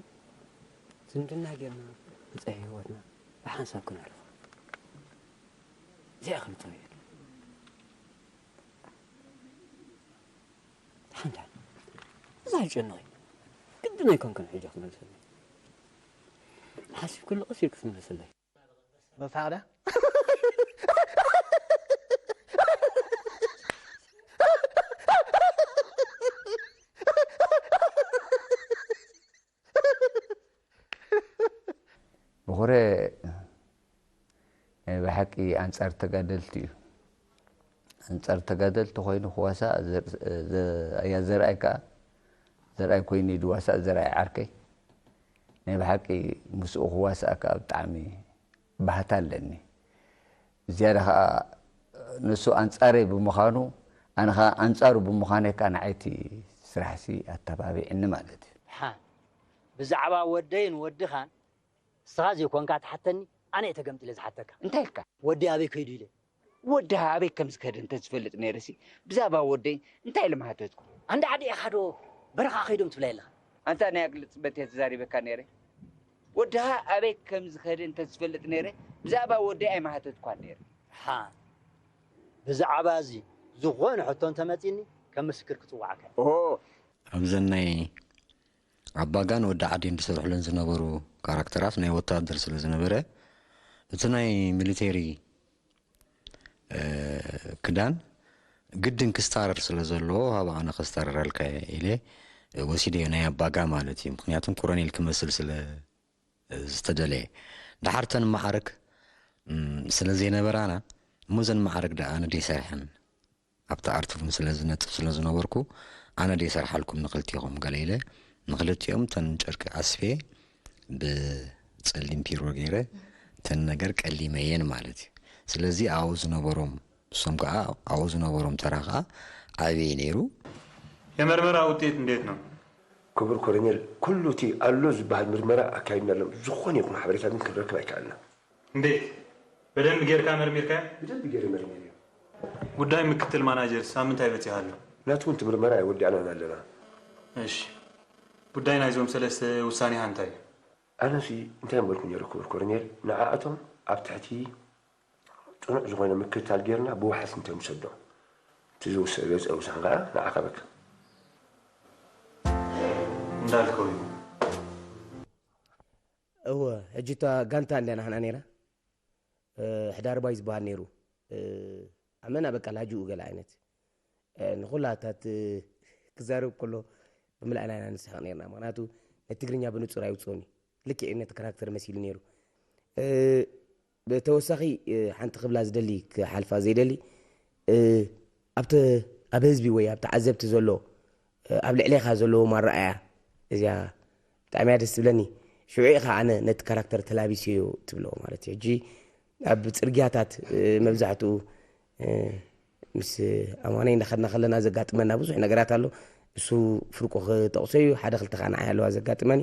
ዝምድና ጌርና፣ መጻኢ ህይወትና ብሓንሳብ ክነሕልፎ። እዚኣ ከም ትርእየኒ። ሓንታ፣ እዛ ይጨንቕ። ግድን ኣይኮንክን ሕጂ ክትመልሰለይ። ሓሲብክሉ ቀስ ኢልክ ክትመልሰለይ። መሳዕዳ? ብኹረ ናይ ብሓቂ ኣንጻር ተጋደልቲ እዩ። ኣንጻር ተጋደልቲ ኮይኑ ክዋሳእ ዘር-፣ ዘ-፣ ኣያ ዘርኣይ ከኣ፣ ዘርኣይ ኮይኑ እዩ ዝዋሳእ፣ ዘርኣይ ዓርከይ። ናይ ብሓቂ ምስኡ ክዋሳእ ከኣ ብጣዕሚ ባህታ ኣለኒ። ዝያዳ ከኣ ንሱ ኣንጻረይ ብምዃኑ ኣነ ኸዓ ኣንጻሩ ብምዃነይ ከኣ ንዓይ እቲ ስራሕሲ ኣተባቢዕኒ ማለት እዩ። ሓ ብዛዕባ ወደይን ወድኻን ንስኻ ዘይኮንካ ትሓተኒ፣ ኣነ እየ ተገምጢለ ዝሓተካ። እንታይ ኢልካ? ወደይ ኣበይ ከይዱ ኢለ። ወድኻ ኣበይ ከም ዝኸደ እንተ ዝፈልጥ ነይረሲ ብዛዕባ ወደይ እንታይ ኢለ ምሓተትኩ? ኣንዳ ዓዲ ኢኻ ዶ በረኻ ከይዶም ትብላ የለኻ? ኣንታ ናይ ኣግልጽበት እየ ተዛሪበካ ነይረ። ወድኻ ኣበይ ከም ዝኸደ እንተ ዝፈልጥ ነይረ ብዛዕባ ወደይ ኣይምሓተትኳን ነይረ። ሓ ብዛዕባ እዚ ዝኾነ ሕቶ እንተመጺኒ ከም ምስክር ክጽውዓካ እየ። ኦ ኣብዘን ናይ ኣባጋን ወዲ ዓዴን ዝሰርሕለን ዝነበሩ ካራክተራት ናይ ወታደር ስለ ዝነበረ እቲ ናይ ሚሊቴሪ ክዳን ግድን ክስታረር ስለ ዘለዎ ሃባ ኣነ ከስታረረልካ ኢለ ወሲደዮ ናይ ኣባጋ ማለት እዩ። ምክንያቱም ኮረኔል ክመስል ስለ ዝተደለየ ድሓርተን መዓርግ ስለ ዘይነበራና እሞ ዘን መዓርግ ደኣ ኣነ ደይሰርሐን ኣብቲ ኣርት ሩም ስለ ዝነጥፍ ስለ ዝነበርኩ ኣነ ደይሰርሓልኩም ንክልቲኹም ገለ ኢለ ንክልቲኦም ተን ጨርቂ ኣስፌ ብፀሊም ፒሮ ገይረ ተን ነገር ቀሊመየን ማለት እዩ። ስለዚ ኣብኡ ዝነበሮም እሶም ከዓ ኣብኡ ዝነበሮም ተራ ከዓ ዓብየ ነይሩ። የመርመራ ውጤት እንዴት ነው? ክቡር ኮሎኔል፣ ኩሉ እቲ ኣሎ ዝበሃል ምርመራ ኣካይድና ኣሎም። ዝኾነ ይኹን ሓበሬታ ግን ክንረክብ ኣይከኣልና። እንዴት? በደንብ ጌርካ መርሚርካዮ? ብደንብ ገይረ መርሚረዮ። ጉዳይ ምክትል ማናጀርስ ኣብ ምንታይ በጺሑ ኣሎ? ናቱ እውን እቲ ምርመራ ኣይወዳእናን ኣለና። እሺ፣ ጉዳይ ናይዞም ሰለስተ ውሳኔኻ እንታይ እዩ? ኣነሲ እንታይ ምበልኩ ነይረ ክቡር ኮሎኔል፣ ንዓኣቶም ኣብ ትሕቲ ጽኑዕ ዝኾነ ምክትታል ጌርና ብዋሕስ እንተንሰዶ እቲ ዝወሰደ ውሳነ ከዓ ንዓኻ በካ። እንዳልከው እዩ። እወ ሕጂ እታ ጋንታ እንድያ ናህና ነይራ። ሕዳርባይ ዝበሃል ነይሩ። ኣመና በቃ ላጅኡ ገለ ዓይነት ንኹላታት ክዛረብ ከሎ ብምልኣና ኢና ንስሕቕ ነርና። ምክንያቱ ነቲ ትግርኛ ብንጹር ኣይውፅኦን እዩ። ልክዕ ነቲ ካራክተር መሲሉ ነይሩ። ብተወሳኺ ሓንቲ ክብላ ዝደሊ ክሓልፋ ዘይደሊ ኣብቲ ኣብ ህዝቢ ወይ ኣብ ተዓዘብቲ ዘሎ ኣብ ልዕሌኻ ዘለዎም ኣረኣያ እዚኣ ብጣዕሚ እያ ደስ ትብለኒ። ሽዑ ኢኻ ኣነ ነቲ ካራክተር ተላቢሰዮ ትብሎ ማለት እዩ። ሕጂ ኣብ ፅርግያታት መብዛሕትኡ ምስ ኣማነይ እንዳኸድና ከለና ዘጋጥመና ብዙሕ ነገራት ኣሎ። እሱ ፍርቁ ክጠቕሶ እዩ። ሓደ ክልተ ከዓ ንዓይ ኣለዋ ዘጋጥመኒ።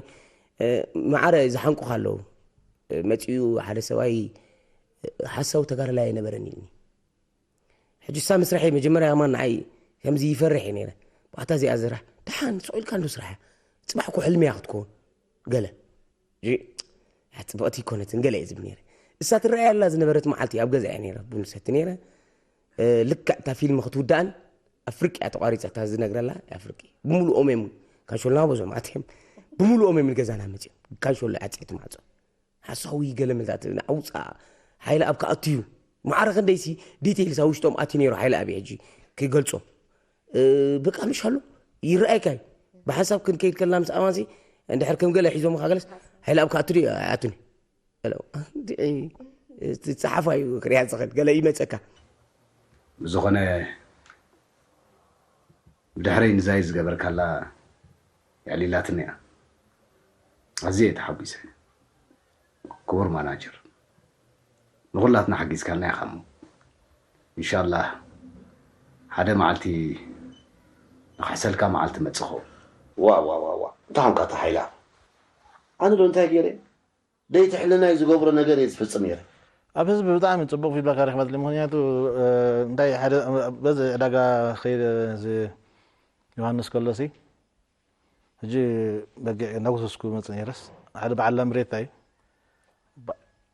ማዕረ ዝሓንቁኻ ኣለዉ። መፂኡ ሓደ ሰብኣይ ሓሳዊ ተጋዳላይ ኣይነበረን ኢልኒ። ሕጂ እሳ ምስራሕ መጀመርያ ከማን ንዓይ ከምዚ ይፈርሕ እየ ነይረ። ባታ እዚኣ ዝራሕ ደሓን ስቕ ኢልካ እንዶ ስራሕ እያ። ፅባሕ እኮ ሕልሚ እያ ክትኮን ገለ። ሕጂ እያ ፅብቕቲ ይኮነትን ገለ እየ ዝብል ነይረ። እሳ ትረኣየላ ዝነበረት መዓልቲ ኣብ ገዛ እየ ነይረ ቡን ሰቲ ነይረ። ልክዕ እታ ፊልም ክትውዳእን ኣፍርቂ እያ ተቋሪፃ እታ ዝነግረላ ኣፍርቂ ብምሉኦም እዮም ካንሾልና በዞም ኣትዮም ብምሉኦም እዮም ንገዛና መፅዮም ካንሾሎ ዓፅየት ማዕፆ ሓሳዊ ገለ መዛት ንዓውፃ ሓይለ ኣብ ከኣቱ እዩ። ማዕረ ክንደይሲ ዲቴይልስ ኣብ ውሽጦም ኣትዩ ነይሩ ሓይለ ኣብ ሕጂ ክገልፆ በቃ ምሽ ኣሎ ይረኣይካ እዩ። ብሓንሳብ ክንከይድ ከለና ምስ ኣማን ሲ እንድሕር ከም ገለ ሒዞምኻ ገለስ ሓይለ ኣብ ከኣቱ ድዩ ኣይኣቱን እዩ። ጸሓፋ እዩ ክሪያ ዝኽእል ገለ ይመፀካ። ብዝኾነ ብድሕረይ ንዛይ ዝገበርካላ የዕሊላትኒ እያ። ኣዝየ እየ ተሓጒሰ። ክቡር ማናጀር፣ ንኹላትና ሓጊዝካና ኢኻ እሞ ኢንሻላህ ሓደ መዓልቲ ንኽሕሰልካ መዓልቲ መጽእ ኸውን። ዋ ዋ ዋ ዋ እንታይ ኾንካ እታ ሓይላ? ኣነ ዶ እንታይ ገይረ? ደይትሕልናይ ዝገብሮ ነገር እየ ዝፍጽም ነይረ። ኣብ ህዝቢ ብጣዕሚ ጽቡቕ ፊድባክ ረኺበትለይ። ምኽንያቱ እንታይ ሓደ በዚ ዕዳጋ ከይደ እዚ ዮሃንስ ከሎሲ ሕጂ በጊዕ እናጎሰስኩ መጽእ ነይረስ ሓደ በዓል ላምሬታ እዩ።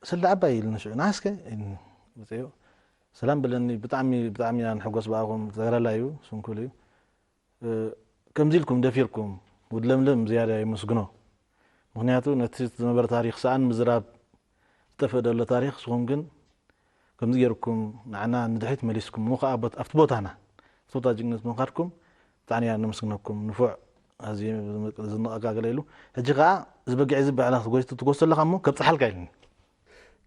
ስለ ዓባይ ኢሉኒ ሽዑ ንዓስከ ኢሉኒ። መጺኡ ሰላም በለኒ። ብጣዕሚ ብጣዕሚ ኢና ንሕጎስ ብኣኹም። ተጋዳላይ እዩ፣ ስንኩል እዩ። ከምዚ ኢልኩም ደፊርኩም ወዲ ለምለም ዝያዳ የመስግኖ። ምኽንያቱ ነቲ ዝነበረ ታሪኽ ሰኣን ምዝራብ ዝጠፍእ ዘሎ ታሪኽ ንስኹም ግን ከምዚ ጌርኩም ንዓና ንድሕሪት መሊስኩም እሞ ከኣ ኣብቲ ቦታና እቲ ቦታ ጅግንነት ብምኻድኩም ብጣዕሚ ኢና ነመስግነኩም። ንፉዕ ኣዝዩ ዝነቐቃ ገለ ኢሉ ሕጂ ከኣ እዚ በጊዕ እዚ ባዕላ ክትጎስቶ ኣለኻ እሞ ከብጽሓልካ ኢሉኒ።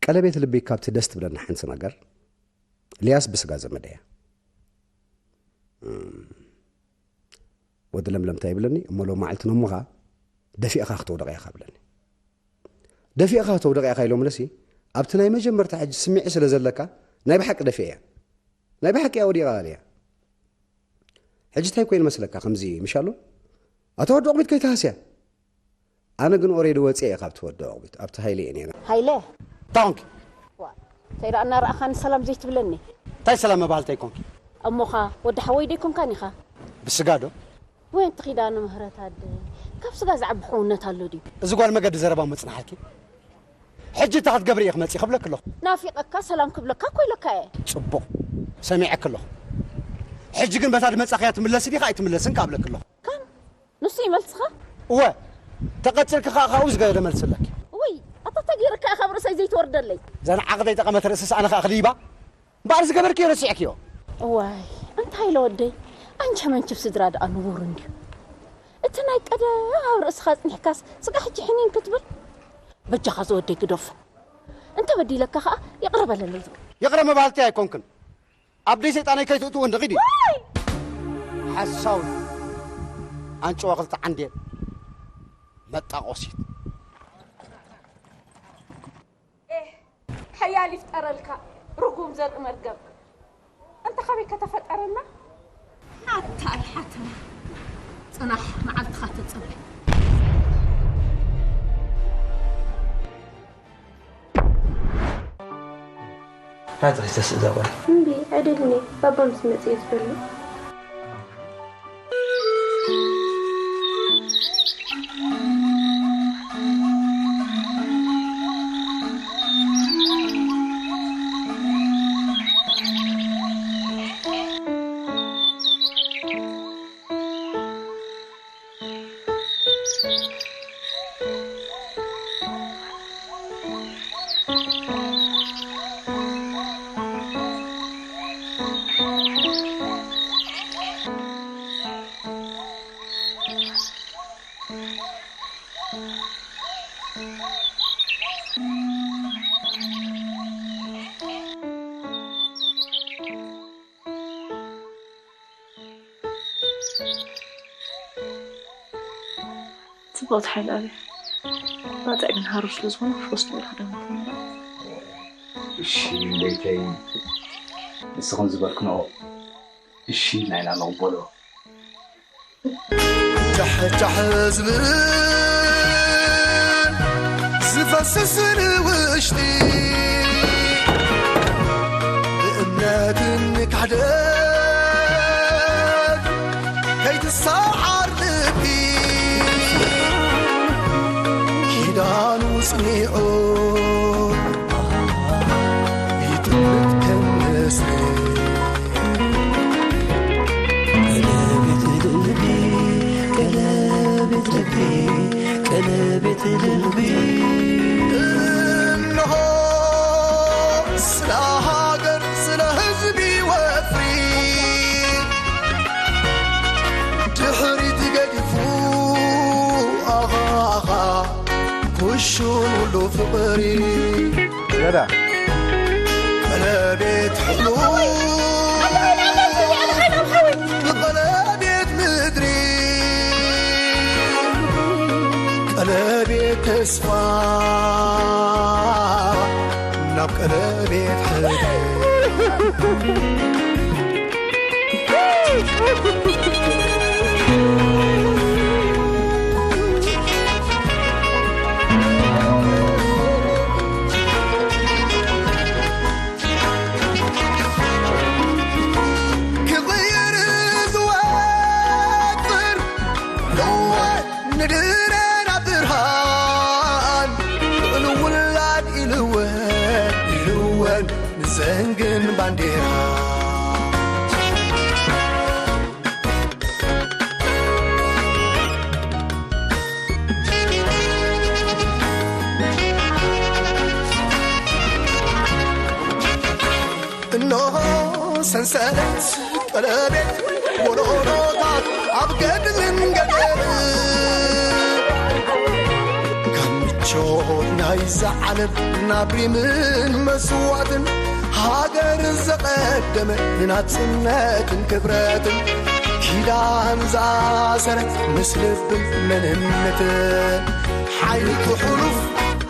ቀለቤት ልቢ ካብቲ ደስ ትብለኒ ሓንቲ ነገር ልያስ ብስጋ ዘመደ እያ። ወዲ ለምለም እንታይ ይብለኒ እሞ ሎም መዓልቲ ነሞኻ ደፊእኻ ክተውደቕ ኢኻ ብለኒ። ደፊእኻ ክተውደቕ ኢኻ ኢሎምለሲ ኣብቲ ናይ መጀመርታ ሕጂ ስሚዒ ስለ ዘለካ ናይ ብሓቂ ደፊአ እያ። ናይ ብሓቂ እያ ወዲቓ እያ። ሕጂ እንታይ ኮይኑ መስለካ ከምዚ ምሻሎ? ኣታ ወዲ ቁሚት ከይተሃስያ። ኣነ ግን ኦሬዲ ወፂኤ እየ ካብቲ ወዲ ቁሚት፣ ኣብቲ ሃይለ እየ ነይረ። ሃይለ? ታንክ። ዋ፣ እንታይ ደኣ እናረኣኻኒ ሰላም ዘይትብለኒ? እንታይ ሰላም መባልተይ ኮንኪ? እሞኻ ወዲ ሓወይ ዶ ኣይኮንካን ኢኻ? ብስጋ ዶ? ወይ ኣንቲ ኪዳነ ምህረት ኣደ፣ ካብ ስጋ ዝዓቢ ሕውነት ኣሎ ድዩ? እዚ ጓል መገዲ ዘረባ መጽናሓልኪ። ሕጂ እንታይ ክትገብሪ ኢኺ መጺ ክብለኪ ኣለኹ። ናፊቐካ ሰላም ክብለካ እኮ ኢለካ እየ። ጽቡቕ፣ ሰሚዐኪ ኣለኹ። ሕጂ ግን በታ ድመጻኽያ ትምለሲ ዲኻ ኣይትምለስን ክብለኪ ኣለኹ። ካን ንሱ ይመልስኻ? እወ፣ ተቐጽልኪ ኸኣ ካብኡ ዝገደ መልስለኪ። ውይ፣ ኣታ ተገይርካ ኢኻ ኣብ ርእሰይ ዘይትወርደለይ። እዘን ዓቕደይ ጠቐመት ርእስስ ኣነ ኸኣ ክድይባ? እምበኣር ዝገበርክዮ ረሲዕክዮ። እዋይ፣ እንታይ ኢለ ወደይ፣ ኣንቸ መንችብ ስድራ ደኣ ንቡር እንድዩ። እቲ ናይ ቀደም ኣብ ርእስኻ ኣጽኒሕካስ ስጋ ሕጂ ሕኒን ክትብል? በጃኻ ዝወደይ ግደፎ። እንተ በዲለካ ኸኣ ይቕረ በለለይ። ይቕረ መባልቲ ኣይኮንክን። ኣብ ደይ ሰይጣነይ ከይትእትዎ እንድኺ ድዩ? ዋይ! ሓሳዊ። ኣንጭዋ ክልተ ዓንዴል። መጣቆሲት። ኤህ፣ ሓያል ይፍጠረልካ ርጉም ዘርኢ መርገም። ኣንታ ካበይ ከተፈጠረና? ኣታ ኣይሓትና። ጽናሕ መዓልትኻ ተጸበ። ናትኺ ተስእ እዛ ጓል። እምቢ፣ ዕድልኒ፣ ባባ ምስ መጽእ እዩ ዝበሉ። ጽብቕቲ ሓይሊ ኣበይ? ባጽዕ ግን ሃሩር ስለ ዝኾነ ፍኹስ ትብል ክዳውንቲ ምረጽ። እሺ፣ ለይተይ፣ ንስኹም ዝበልክንኦ እሺ ኢልና ኢና ንቕበሎ። ጃሕጃሕ ዝብል ዝፈስስ ንውሽጢ ብእምነትን ክሕደት ከይትሰዓር ልቢ ኪዳኑ ጽኒዑ ይጥምት ከም ንስሪ። ቀለቤት ልቢ፣ ቀለቤት ልቢ፣ ቀለቤት ልቢ። እነሆ ስለ ሃገር፣ ስለ ህዝቢ ወፍሪ ድሕሪት ገዲፉ፣ ኣኻ፣ ኣኻ፣ ኩሹን ሁሉ ፍቕሪ። ገዳ። ቀለቤት ሕሉፍ ንቐለቤት ምድሪ፣ ቀለቤት ተስፋ ናብ ቀለቤት ሕድሪ። ክቕይር ዝወጥር እወ ንድረ ናብ ብርሃን ንውላድ ኢልወን ኢልወን ንዘንግን ባንዴራ። እነሆ ሰንሰለት ቀለቤት ወለዶታት ኣብ ገድልን ገደልን ካብ ምቾት ናይዛ ዓለም ናብ ሪምን መስዋእትን ሃገር ዘቐደመ ንናጽነትን ክብረትን ኪዳን ዝኣሰረ ምስ ልብን መንነትን ሓይሊ ሕሉፍ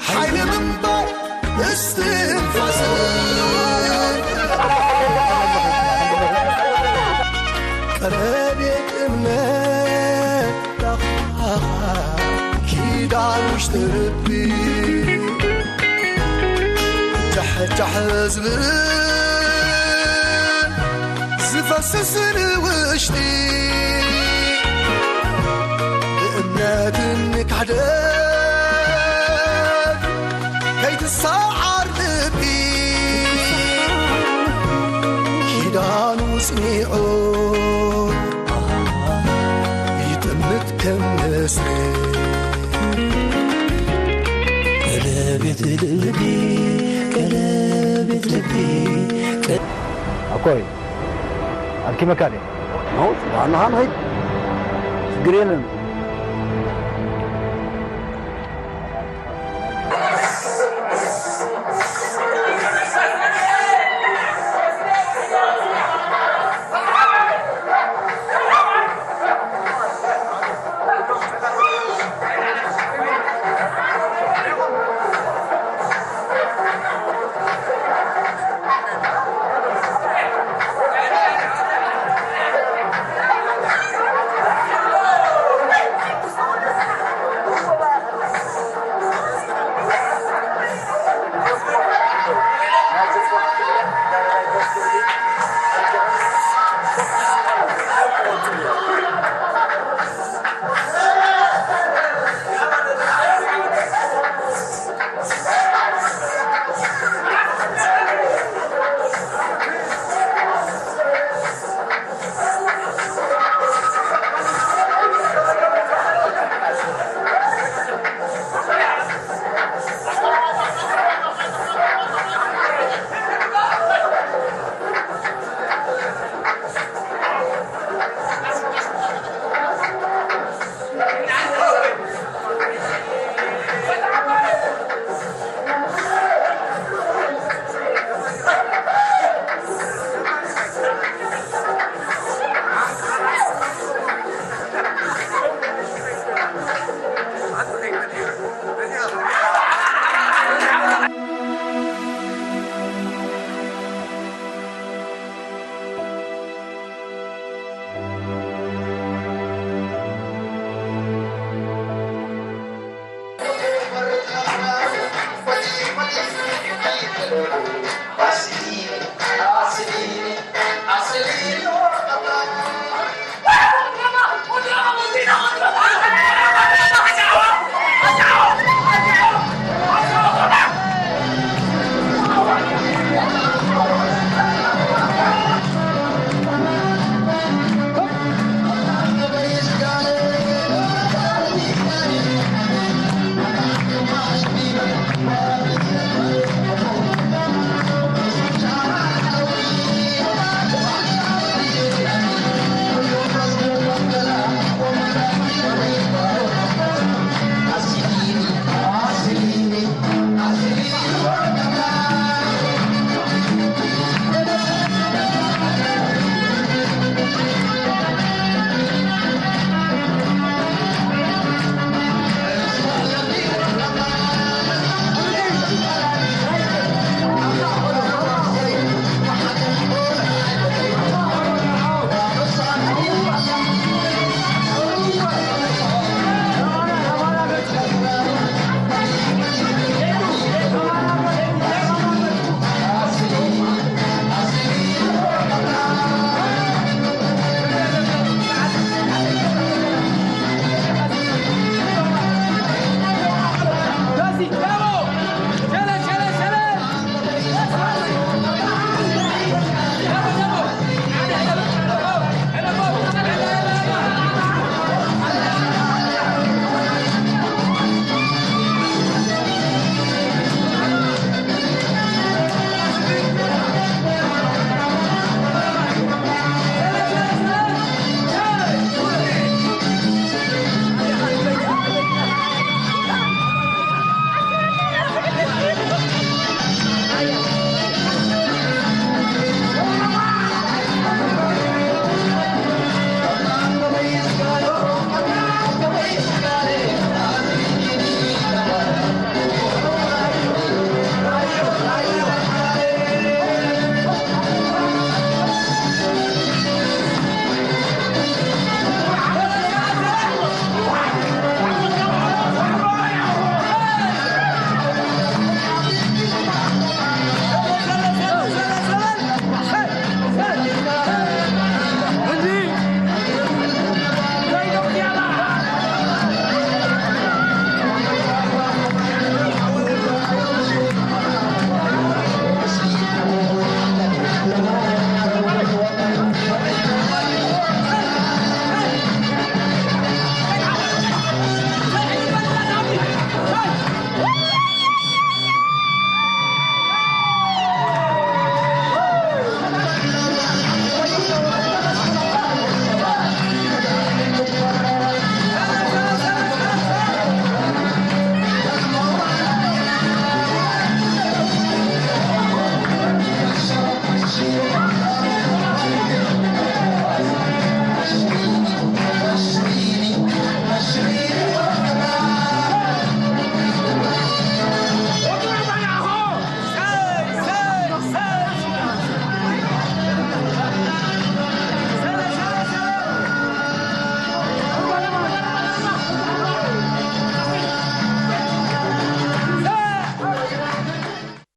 ሓይሊ ምንባር እስትንፋስን ቀለቤት ኣብ ውሽጢ ልቢ ጃሕጃሕ ዝብል ዝፈስስ ንውሽጢ ብእምነትን ክሕደት ከይትሰዓር ልቢ ኪዳኑ ጽኒዑ ይጥምት ከም ንስሪ። ቀለቤት ልቢ፣ ቀለቤት ልቢ፣ ቀ- ኣኮይ፣ ኣድኪመካ ድየ? ኖ፣ ዋናኻ ንኸይድ። ችግር የለን።